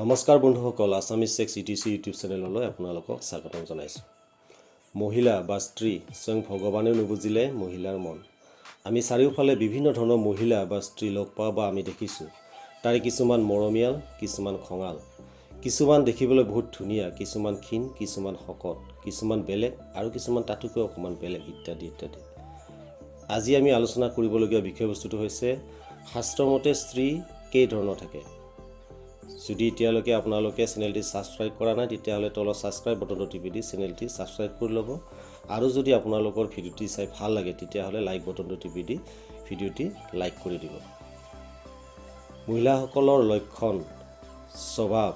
নমস্কাৰ বন্ধুসকল, Assamese sex Etsy YouTube চেনেললৈ আপোনালোকক স্বাগতম জনাইছোঁ। মহিলা বা স্ত্ৰী, স্বয়ং ভগৱানেও নুবুজিলে মহিলাৰ মন। আমি চাৰিওফালে বিভিন্ন ধৰণৰ মহিলা বা স্ত্ৰী লগ পাওঁ বা আমি দেখিছোঁ। তাৰে কিছুমান মৰমীয়াল, কিছুমান খঙাল, কিছুমান দেখিবলৈ বহুত ধুনীয়া, কিছুমান ক্ষীণ, কিছুমান শকত, কিছুমান বেলেগ আৰু কিছুমান তাতোকৈ অকণমান বেলেগ, ইত্যাদি ইত্যাদি। আজি আমি আলোচনা কৰিবলগীয়া বিষয়বস্তুটো হৈছে শাস্ত্ৰমতে স্ত্ৰী কেই ধৰণৰ থাকে। যদি এতিয়ালৈকে আপোনালোকে চেনেলটি ছাবস্ক্ৰাইব কৰা নাই, তেতিয়াহ'লে তলত ছাবস্ক্ৰাইব বটনটো টিপি দি চেনেলটি ছাবস্ক্ৰাইব কৰি ল'ব আৰু যদি আপোনালোকৰ ভিডিঅ'টি চাই ভাল লাগে, তেতিয়াহ'লে লাইক বটনটো টিপি দি ভিডিঅ'টি লাইক কৰি দিব। মহিলাসকলৰ লক্ষণ, স্বভাৱ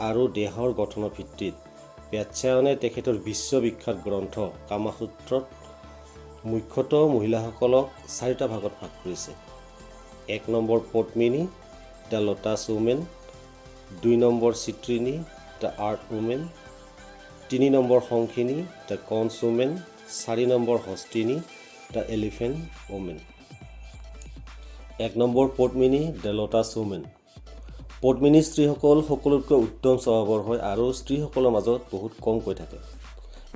আৰু দেহৰ গঠনৰ ভিত্তিত বাৎস্যায়নে তেখেতৰ বিশ্ববিখ্যাত গ্ৰন্থ কামাসূত্ৰত মুখ্যতঃ মহিলাসকলক চাৰিটা ভাগত ভাগ কৰিছে। 1 number Padmini, the lotus women. 2 number চিত্ৰিণী, the earth women. 3 number শংখিনী, the conch women. 4 number হস্তিনী, the elephant women. 1 number Padmini, the lotus women. Padmini স্ত্ৰীসকল সকলোতকৈ উত্তম স্বভাৱৰ হয় আৰু স্ত্ৰীসকলৰ মাজত বহুত কমকৈ থাকে।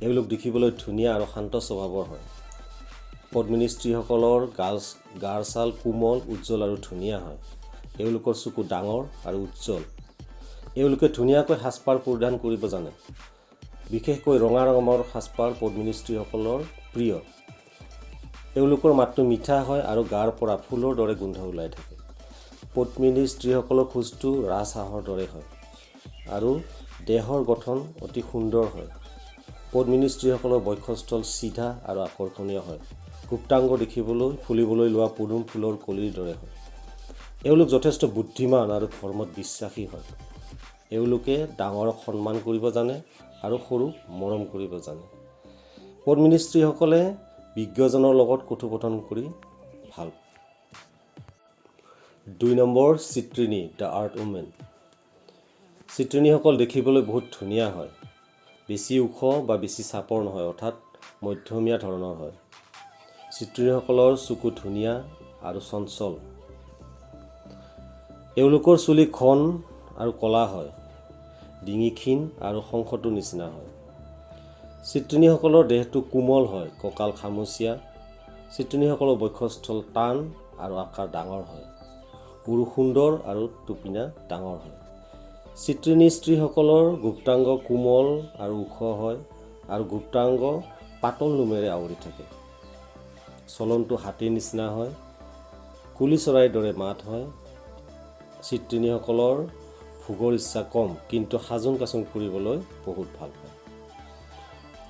এওঁলোক দেখিবলৈ ধুনীয়া আৰু শান্ত স্বভাৱৰ হয়। পদ্মিনী স্ত্ৰীসকলৰ গাৰ ছাল কোমল, উজ্জ্বল আৰু ধুনীয়া হয়। এওঁলোকৰ চকু ডাঙৰ আৰু উজ্জ্বল। এওঁলোকে ধুনীয়াকৈ সাজপাৰ পৰিধান কৰিব জানে। বিশেষকৈ ৰঙা ৰঙৰ সাজপাৰ পদ্মিনী স্ত্ৰীসকলৰ প্ৰিয়। এওঁলোকৰ মাতটো মিঠা হয় আৰু গাৰ পৰা ফুলৰ দৰে গোন্ধ ওলাই থাকে। পদ্মিনী স্ত্ৰীসকলৰ খোজটো ৰাজহাঁহৰ দৰে হয় আৰু দেহৰ গঠন অতি সুন্দৰ হয়। পদ্মিনী স্ত্ৰীসকলৰ বক্ষস্থল চিধা আৰু আকৰ্ষণীয় হয়। গুপ্তাংগ দেখিবলৈ ফুলিবলৈ লোৱা পদুম ফুলৰ কলিৰ দৰে হয়। এওঁলোক যথেষ্ট বুদ্ধিমান আৰু ধৰ্মত বিশ্বাসী হয়। এওঁলোকে ডাঙৰক সন্মান কৰিব জানে আৰু সৰুক মৰম কৰিব জানে। পদ্মিনী স্ত্ৰীসকলে বিজ্ঞজনৰ লগত কথোপকথন কৰি ভাল। 2 নম্বৰ চিত্ৰিণী, the earth women. চিত্ৰিণীসকল দেখিবলৈ বহুত ধুনীয়া হয়। বেছি ওখ বা বেছি চাপৰ নহয়, অৰ্থাৎ মধ্যমীয়া ধৰণৰ হয়। চিত্ৰিণীসকলৰ চকু ধুনীয়া আৰু চঞ্চল। এওঁলোকৰ চুলি ঘন আৰু ক'লা হয়। ডিঙি ক্ষীণ আৰু শংখটোৰ নিচিনা হয়। চিত্ৰিণীসকলৰ দেহটো কোমল হয়, কঁকাল খামুচীয়া। চিত্ৰিণীসকলৰ বক্ষস্থল টান আৰু আকাৰ ডাঙৰ হয়। উৰু সুন্দৰ আৰু টোপিনা ডাঙৰ হয়। চিত্ৰিণী স্ত্ৰীসকলৰ গুপ্তাংগ কোমল আৰু ওখ হয় আৰু গুপ্তাংগ পাতল নোমেৰে আৱৰি থাকে। চলনটো হাতীৰ নিচিনা হয়। কুলি চৰাইৰ দৰে মাত হয়। চিত্ৰিণীসকলৰ ভোগৰ ইচ্ছা কম, কিন্তু সাজোন কাচোন কৰিবলৈ বহুত ভাল পায়।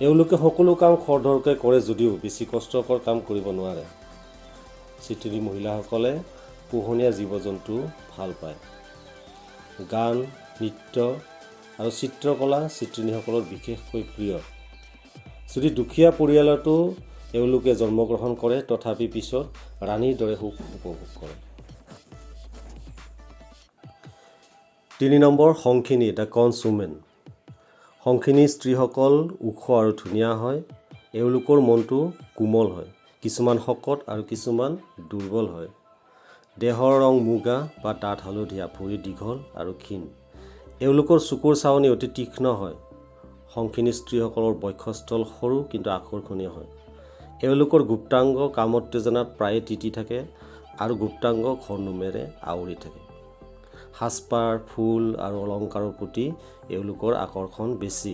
এওঁলোকে সকলো কাম খৰধৰকৈ কৰে যদিও বেছি কষ্টকৰ কাম কৰিব নোৱাৰে। চিত্ৰিণী মহিলাসকলে পোহনীয়া জীৱ জন্তু ভাল পায়। গান, নৃত্য আৰু চিত্ৰকলা চিত্ৰিণীসকলৰ বিশেষকৈ প্ৰিয়। যদি দুখীয়া পৰিয়ালতো এওঁলোকে জন্মগ্ৰহণ কৰে, তথাপি পিছত ৰাণীৰ দৰে সুখ উপভোগ কৰে। 3 নম্বৰ শংখিনী, the কঞ্চ উমেন। শংখিনী স্ত্ৰীসকল ওখ আৰু ধুনীয়া হয়। এওঁলোকৰ মনটো কোমল হয়। কিছুমান শকত আৰু কিছুমান দুৰ্বল হয়। দেহৰ ৰং মুগা বা ডাঠ হালধীয়া। ভৰি দীঘল আৰু ক্ষীণ। এওঁলোকৰ চকুৰ চাৱনি অতি তীক্ষ্ণ হয়। শংখিনী স্ত্ৰীসকলৰ বক্ষস্থল সৰু, কিন্তু আকৰ্ষণীয় হয়। এওঁলোকৰ গুপ্তাংগ কামোত্তেজনাত প্ৰায়ে তিতি থাকে আৰু গুপ্তাংগ ঘন নোমেৰে আৱৰি থাকে। সাজপাৰ, ফুল আৰু অলংকাৰৰ প্ৰতি এওঁলোকৰ আকৰ্ষণ বেছি।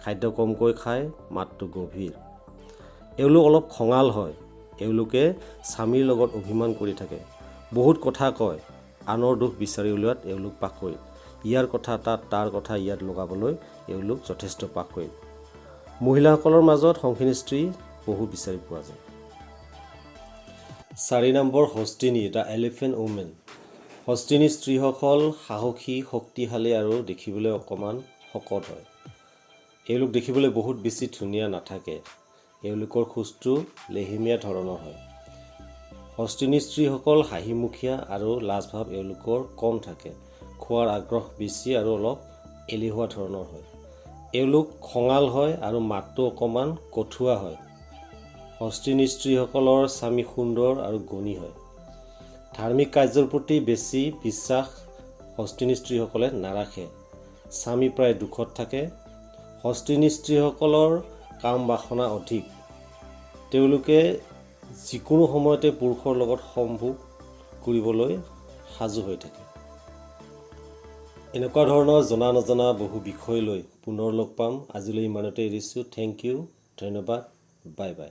খাদ্য কমকৈ খায়। মাতটো গভীৰ। এওঁলোক অলপ খঙাল হয়। এওঁলোকে স্বামীৰ লগত অভিমান কৰি থাকে। বহুত কথা কয়। আনৰ দোষ বিচাৰি উলিওৱাত এওঁলোক পাকৈত। ইয়াৰ কথা তাত, তাৰ কথা ইয়াত লগাবলৈ এওঁলোক যথেষ্ট পাকৈত। মহিলাসকলৰ মাজত শংখিনী স্ত্ৰী বহু বিচাৰি পোৱা যায়। 4 নম্বৰ হস্তিনী, the elephant women. হস্তিনী স্ত্ৰীসকল সাহসী, শক্তিশালী আৰু দেখিবলৈ অকণমান শকত হয়। এওঁলোক দেখিবলৈ বহুত বেছি ধুনীয়া নাথাকে। এওঁলোকৰ খোজটো লেহেমীয়া ধৰণৰ হয়। হস্তিনী স্ত্ৰীসকল হাঁহিমুখীয়া আৰু লাজভাৱ এওঁলোকৰ কম থাকে। খোৱাৰ আগ্ৰহ বেছি আৰু অলপ এলেহুৱা ধৰণৰ হয়। এওঁলোক খঙাল হয় আৰু মাতটো অকণমান কঠুৱা হয়। হস্তিনী স্ত্ৰীসকলৰ স্বামী সুন্দৰ আৰু গুণী হয়। ধাৰ্মিক কাৰ্যৰ প্ৰতি বেছি বিশ্বাস। হস্তিনী স্ত্ৰীসকলে নাৰাখে। স্বামী প্ৰায় দুখত থাকে। হস্তিনী স্ত্ৰীসকলৰ কাম বাসনা অধিক। তেওঁলোকে যিকোনো সময়তে পুৰুষৰ লগত সম্ভোগ কৰিবলৈ সাজু হৈ থাকে। এনেকুৱা ধৰণৰ জনা নজনা বহু বিষয় লৈ পুনৰ লগ পাম। আজিলৈ ইমানতে এৰিছোঁ। Thank U, ধন্যবাদ, বাই বাই।